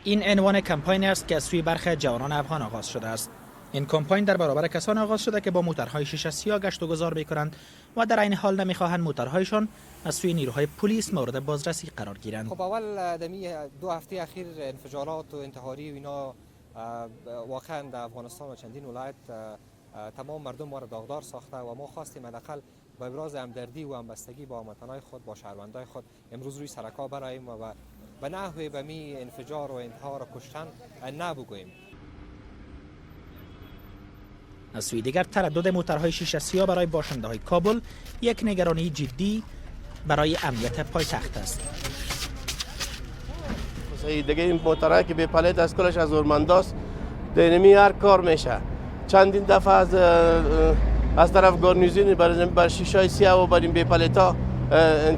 این عنوان کمپاین است که از سوی برخی جوانان افغان آغاز شده است. این کمپاین در برابر کسان آغاز شده که با موترهای شیشه سیاه گشت و گذار میکنند و در عین حال نمیخواهند موترهایشان از سوی نیروهای پلیس مورد بازرسی قرار گیرند. خب، اول دمی 2 هفته اخیر انفجارات و انتحاری و اینا واقعا در افغانستان و چندین ولایت تمام مردم ما را داغدار ساخته و ما خواستیم حداقل با ابراز همدردی و همبستگی با هموطنای خود، با شهروندای خود، امروز روی سرکا برایم و به نحوی به می انفجار و انتحار و کشتن نه بگوییم. از سوی دیگر، تردد موترهای شیشه سیاه برای باشنده های کابل یک نگرانی جدی برای امنیت پایتخت است. دیگه این موترهایی که بی پلیت از کلش از زورمنداست، دینمی هر کار میشه. چندین دفعه از طرف گارنیزون بر شیشه سیاه و بر این بی پلیتا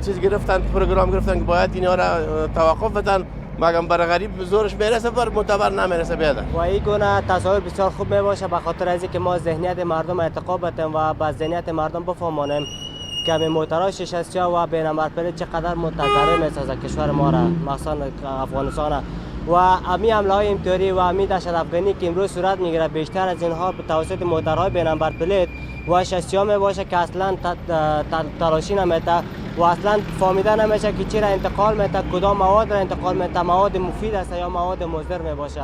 چیز گرفتن، پروگرام گرفتن که باید اینا را توقف بدن، مگم بر غریب زورش میرسه، بر معتبر نمیرسه بیاده. و این گونه تظاهر بسیار خوب می باشه، به خاطر از اینکه ما ذهنیت مردم ارتقا بدیم و به ذهنیت مردم بفهمانیم که می موترهای شیشه سیاه و بی نمبر پلیت چقدر متضرر میسازه کشور ما را، مخصوصا افغانستان، و امی حمله های اینطوری و امی دهشت افغانی که امروز صورت میگیره، بیشتر از اینها به توسط موترهای بی نمبر پلیت و شیشه سیاه می باشه که اصلا تلاشی نمیته و اصلا فهمیده نمیشه که چی را انتقال میته، کدام مواد را انتقال میته، مواد مفید است یا مواد مضر می باشه.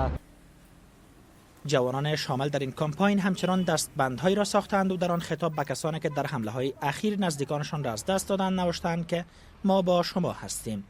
جوانان شامل در این کمپاین همچنان دستبندهایی را ساختند و در آن خطاب به کسانی که در حمله های اخیر نزدیکانشان را از دست دادند نوشتند که ما با شما هستیم.